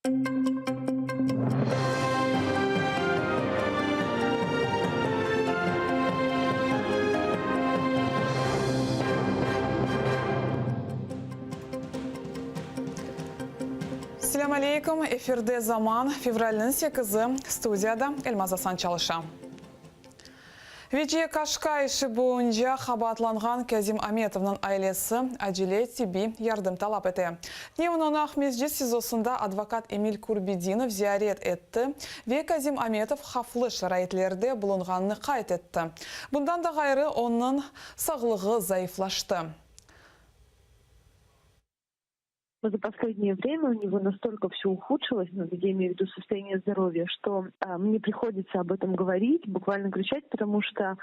Selâm aleyküm, efirde Zaman, fevralniñ sekizi, studiyada Elmaz Asan çalışa. Veciye Kaşka işi boyunca qabaatlanğan Kâzim Ametovnıñ ailesi acele tibbiy yardım talap ete. Tünevin onı Aqmescit SİZOsında advokat Emil Kurbedinov ziyaret etti ve Kâzim Ametov havflı şaraitlerde bulunğanını qayd etti. Bundan da ğayrı, onıñ sağlığı zayıflaştı. За последнее время у него настолько все ухудшилось, ну, я имею в виду состояние здоровья, что мне приходится об этом говорить, буквально кричать, потому что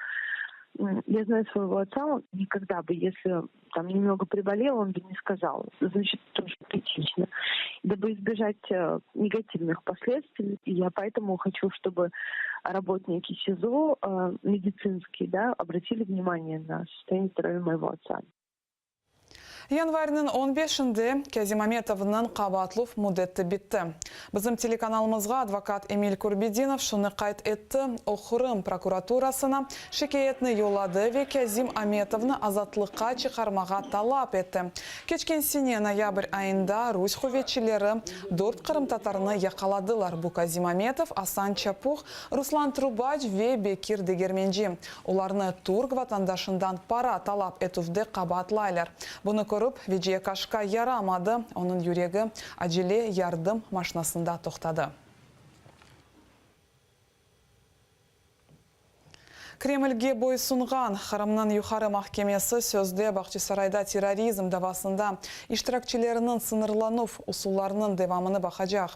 я знаю своего отца, он никогда бы, если там немного приболел, он бы не сказал. Значит, тоже критично. Дабы избежать э, негативных последствий, я поэтому хочу, чтобы работники СИЗО э, медицинские, да, обратили внимание на состояние здоровья моего отца. Yanvarniñ on beşinde Kâzim Ametovnıñ qabaatluv müddeti bitti. Bizim telekanalımızğa advokat Emil Kurbedinov şunı qayd etti, o Qırım prokuraturasına şikâyetni yolladı ve Kâzim Ametovnı azatlıqqa çıqarmağa talap etti. Keçken sene noyabr ayında rus quvetçileri dört qırımtatarını yaqaladılar, bu Kâzim Ametov, Asan Çapuh, Ruslan Trubaç ve Bekir Degermenci. Olarnı türk vatandaşından para talap etüvde qabaatlaylar. Bunı körip, Veciye Kaşka yaramadı, onıñ yüregi acele yardım maşinasında toqtadı. Kremlge boysunğan Qırımnıñ Yuqarı mahkemesi sözde Bağçasarayda terrorizm davasında iştirakçileriniñ sıñırlanuv usullarınıñ devamını baqacaq.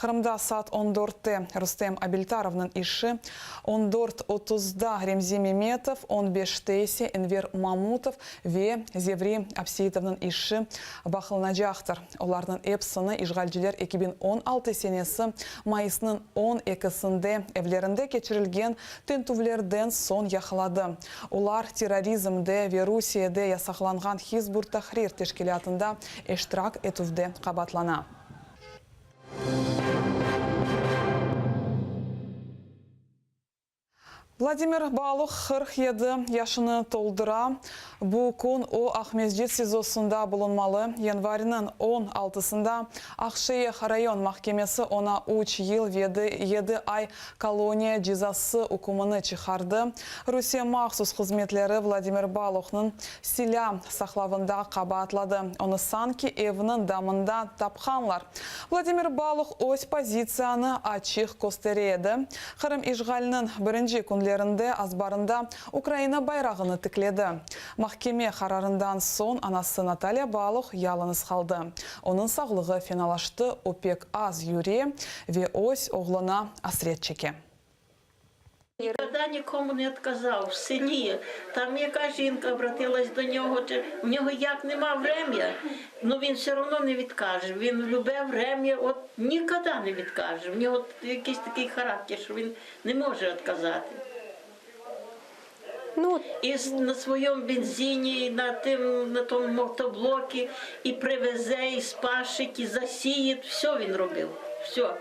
Qırımda saat on dörtte Rustem Abiltarovnıñ işi, On dört otuzda Remzi Memetov, on beşte ise Enver Mamutov ve Zevri Abseitovnıñ işi baqılınacaqtır. Olarnıñ epsini işğalciler 2016 senesi mayısnıñ on ekisinde evlerinde keçirilgen tintüvlerden soñ yaqaladı. Olar terrorizmde ve Rusiyede yasaqlanğan Hizb ut-Tahrir teşkilâtında iştirak etüvde qabaatlana. Vladimir Baluh 47 yaşını toldura. Bu kün o, Aqmescit SİZOsında bulunmalı. Yanvarniñ on altısında Aqşeyh rayon mahkemesi oña üç yıl yedi ay koloniya cezası ükümini çıqardı. Rusiye mahsus hızmetleri Vladimir Baluhnıñ silâ saqlavında qabaatladı. Onı sanki evniñ damında tapqanlar. Vladimir Baluh öz pozitsiyanı açıq köstere edi, Qırım işğaliniñ birinci künlerinde azbarında Ukraina bayrağını tikledi. Mahkeme qararından soñ anası Natalya Baluh yalıñız qaldı. Onıñ sağlığı fenalaştı, o pek az yüre ve öz oğluna asret çeke. Nikogda nikomu ne otkazav, v selі, tam яка жінка обратилась до нього, чи в нього як нема врем'я, ну він все одно не відкаже, він в любе врем'я от ніколи не відкаже, в нього якийсь такий характер, що він не може відказати. Ну, І на своєму бензині, і на тим, на тому мотоблокі, і привезе, і спашить, і засіє, все він робив, все.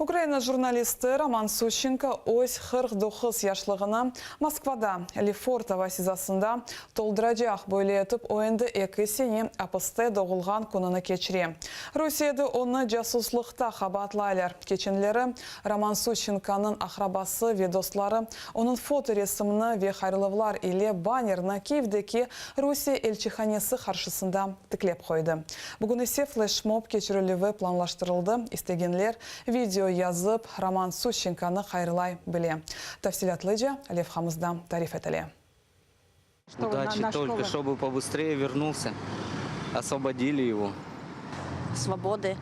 Ukraina jurnalisti Roman Suşçenko öz 49 yaşlığını Moskvada, Lefortovo SİZOsında tolduracaq. Böyle etip, o endi eki sene apiste doğulğan kününi keçire. Rusiyede onı casuslıqta qabaatlaylar. Keçenleri Roman Suşçenkonıñ aqrabası ve dostları onıñ fotoresimini ve hayırlavlar ile bannerni Kyivdeki Rusiye elçihanesi qarşısında tiklep qoydı. Bugün ise fleşmob keçirilüvi planlaştırıldı, istegenler video yazıp, Roman Suşçenkonı hayırlay bile. Tafsilâtlıca levhamızda tarif etile. Удачи только, чтобы побыстрее вернулся, освободили его. Свободы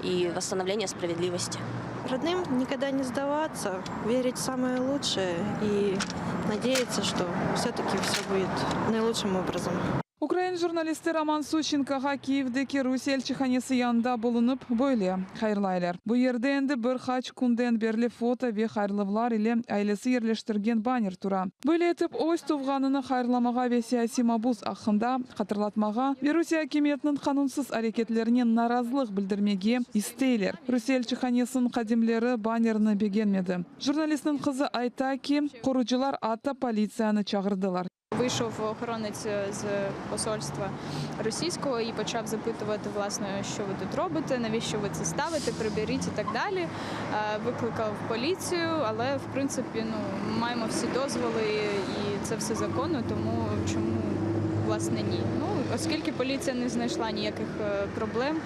и восстановления справедливости. Родным никогда не сдаваться, верить в самое лучшее и надеяться, что все-таки все будет наилучшим образом. Ukrain jurnalisti Roman Suşçenkoğa Kiyevdeki Rusiye elçihanesi yanında bulunıp, böyle hayırlaylar. Bu yerde endi bir qaç künden berli foto ve hayırlavlar ile ailesi yerleştirgen banner tura. Böyle etip, öz tuvğanını hayırlamağa ve siyasiy mabus aqqında hatırlatmağa ve Rusiye akimiyetiniñ qanunsız areketlerine narazılıq bildirmege isteyler. Rusiye elçihanesiniñ hadimleri bannerni begenmedi. Jurnalistniñ qızı ayta ki, qorucılar atta politsiyanı çağırdılar. Вийшов охоронець з посольства російського і почав запитувати, власне, що ви тут робите, навіщо ви це ставите, приберіть і так далі. Викликав поліцію, але в принципі ну, маємо всі дозволи і це все законно, тому чому власне ні. Ну, оскільки поліція не знайшла ніяких проблем,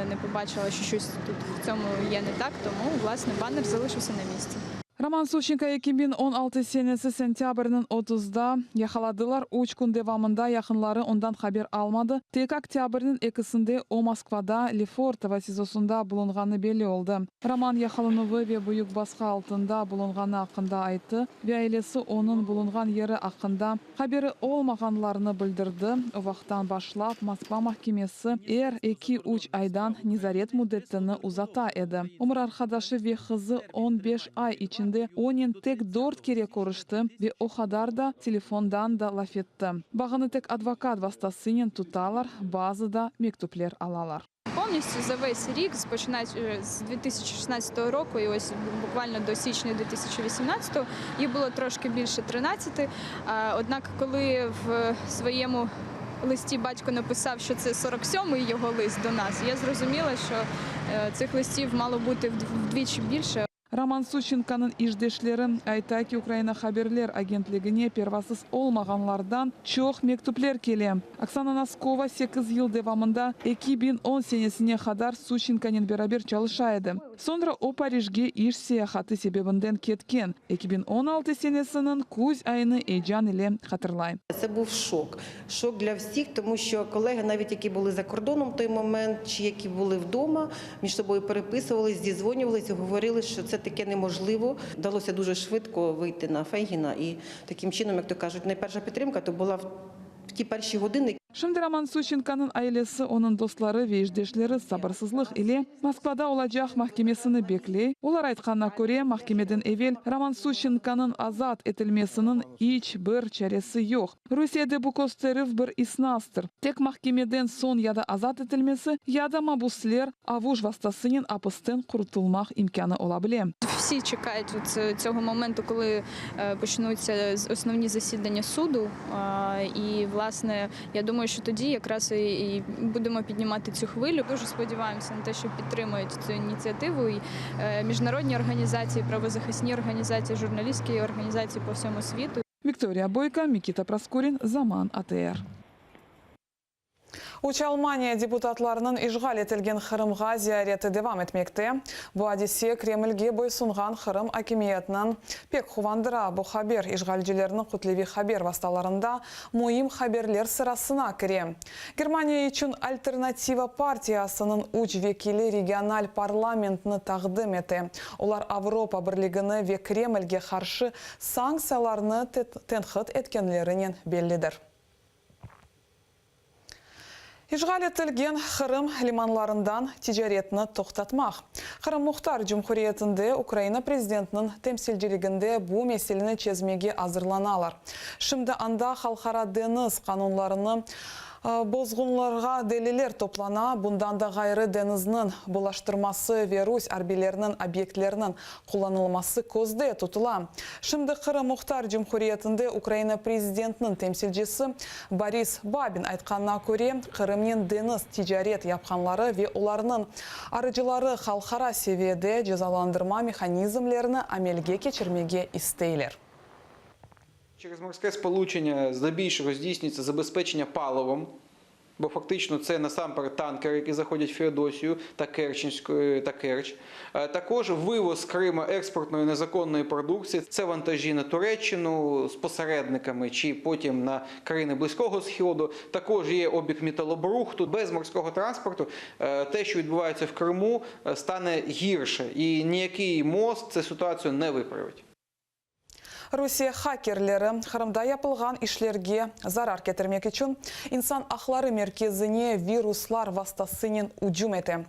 не побачила, що щось тут в цьому є не так, тому власне банер залишився на місці. Roman Suşçenko 2016 senesi sentâbrniñ 30-da yaqaladılar. Üç kün devamında yaqınları ondan haber almadı. Tek oktâbrniñ ekisinde o Moskvada Lefortovo SİZOsında bulunğanı belli oldı. Roman yaqalanuvı ve büyük basqı altında bulunğanı aqqında ayttı ve ailesi onıñ bulunğan yeri aqqında haberi olmağanlarını bildirdi. O vaqıttan başlap Moskva mahkemesi er eki-üç aydan nezaret müddetini uzata edi. Ömür arqadaşı ve qızı 15 ay içinde onen tek dört kere körüşti ve o qadar da telefondan da laf etti. Bağını tek advokat vastasınen tutalar, bazıda mektüpler alalar. Повністю за весь рік, починаючи з 2016 року і ось буквально до січня 2018, їх було трошки більше 13. Однак, коли в своєму листі батько написав, що це 47-й його лист до нас, я зрозуміла, що цих листів мало бути вдвічі більше. Roman Suşçenkonıñ işdeşleri ayta ki, Ukraina haberler agentligine pervasız olmağanlardan çoq mektüpler kele. Oksana Noskova 8 yıl devamında 2010 senesine qadar Suşçenkonen beraber çalışa edi. Soñra o Parijge iş seyahatı sebebinden ketken. 2016 senesiniñ küz ayını eyecan ile hatırlay. Це був шок. Шок для всіх, тому що колеги, навіть які були за кордоном в той момент, чи які були вдома, між собою переписувались, зізвонювались, говорили, що це таке неможливо. Вдалося дуже швидко вийти на Фейгіна і таким чином, як то кажуть, найперша підтримка то була в ті перші години. Şimdi Roman Suşçenkonıñ ailesi, onıñ dostları ve işdeşleri sabırsızlıq ile Moskvada olacaq mahkemesini bekley. Olar aytqanına köre, mahkemeden evel Roman Suşçenkonıñ azat etilmesiniñ iç bir çaresi yoq. Rusiyede bu kösterüv bir isnastır. Tek mahkemeden soñ ya da azat etilmesi, ya da mabusler avuç vastasınen apisten qurtulmaq imkânı ola bile. Всі чекають от цього моменту, коли почнуться основні засідання суду. І, власне, я думаю, що тоді якраз і будемо піднімати цю хвилю. Дуже сподіваємося на те, що підтримають цю ініціативу і міжнародні організації, правозахисні організації, журналістські організації по всьому світу. Вікторія Бойко, Микита Проскурін, Заман АТР. Üç Almaniya deputatlarınıñ işğal etilgen Qırımğa ziyareti devam etmekte. Bu adise Kremlge boysunğan Qırım akimiyetiniñ pek quvandıra. Bu haber işğalcilerniñ kütleviy haber vastalarında müim haberler sırasına kire. Germaniya içün alternativa partiyasınıñ üç vekili regional parlamentni taqdim ete. Olar Avropa Birligini ve Kremlge qarşı sanktsiyalarnı tenqit etkenlerinen bellidir. İşğal etilgen Qırım limanlarından ticaretni toqtatmaq. Qırım Muhtar Cumhuriyetinde Ukraina prezidentiniñ temsilciliginde bu meseleni çezmege azırlanalar. Şimdi anda halqara deñiz qanunlarını bozğanlarğa deliller toplana, bundan da ğayrı deñizniñ bulaştırması ve rus arbiyleriniñ obyektleriniñ qullanılması közde tutula. Şimdi Qırım Muhtar Cumhuriyetinde Ukraina prezidentiniñ temsilcisi Boris Babin aytqanına köre, Qırımnen deñiz ticaret yapqanları ve olarnıñ aracıları halqara seviyede cezalandırma mehanizmlerini amelge keçirmege isteyler. Через морське сполучення здебільшого здійснюється забезпечення паливом, бо фактично це насамперед танкери, які заходять в Феодосію та Керченську, та Керч. Також вивоз з Крима експортної незаконної продукції. Це вантажі на Туреччину з посередниками чи потім на країни Близького Сходу. Також є обіг металобрухту. Без морського транспорту те, що відбувається в Криму, стане гірше. І ніякий мост цю ситуацію не виправить. Rusiye hakerleri Qırımda yapılğan işlerge zarar ketirmek içün İnsan aqları merkezine viruslar vastasınen ücüm ete.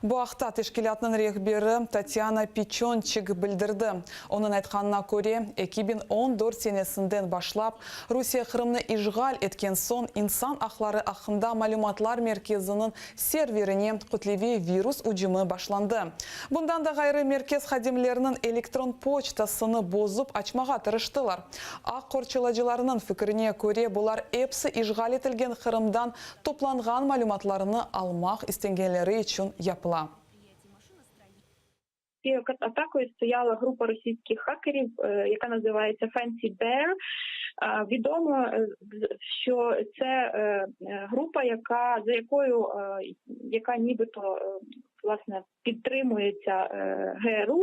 Bu aqta teşkilâtnıñ rehberi Tatyana Peçonçik bildirdi. Onıñ aytqanına köre, 2014 senesinden başlap, Rusiye Qırımnı işğal etken soñ İnsan aqları aqqında malümatlar merkeziniñ serverine kütleviy virus ücümi başlandı. Bundan da ğayrı, merkez hadimleriniñ elektron poçtasını bozıp açmağa tırıştılar. Aq qorçalacılarnıñ fikrine köre, bular episi işğal etilgen Qırımdan toplanğan malümatlarnı almaq istegenleri içün yapıla. Цією атакою стояла група російських хакерів, яка називається Fancy Bear. Відомо, що це група, яка за якою яка нібито власне підтримується ГРУ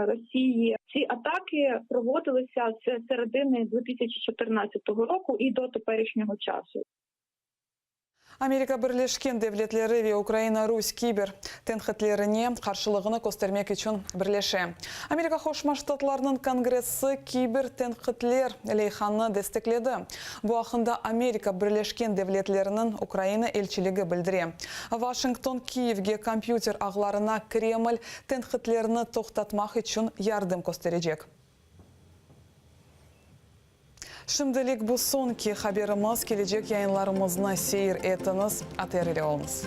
Росії. Ці атаки проводилися з середини 2014 року і до теперішнього часу. Amerika Birleşken Devletleri ve Ukraina rus kiber tenqitlerine qarşılığını köstermek içün birleşe. Amerika Qoşma Ştatlarınıñ Kongressi kiber tenqitler leyhanı destekledi. Bu aqqında Amerika Birleşken Devletleriniñ Ukraina elçiligi bildire. Washington Kiyevge kompyuter ağlarına Kreml tenqitlerini toqtatmaq içün yardım kösterecek. Şimdilik bu soñki haberimiz, kelecek yayınlarımıznı seyir etiñiz, ATR ile oluñız.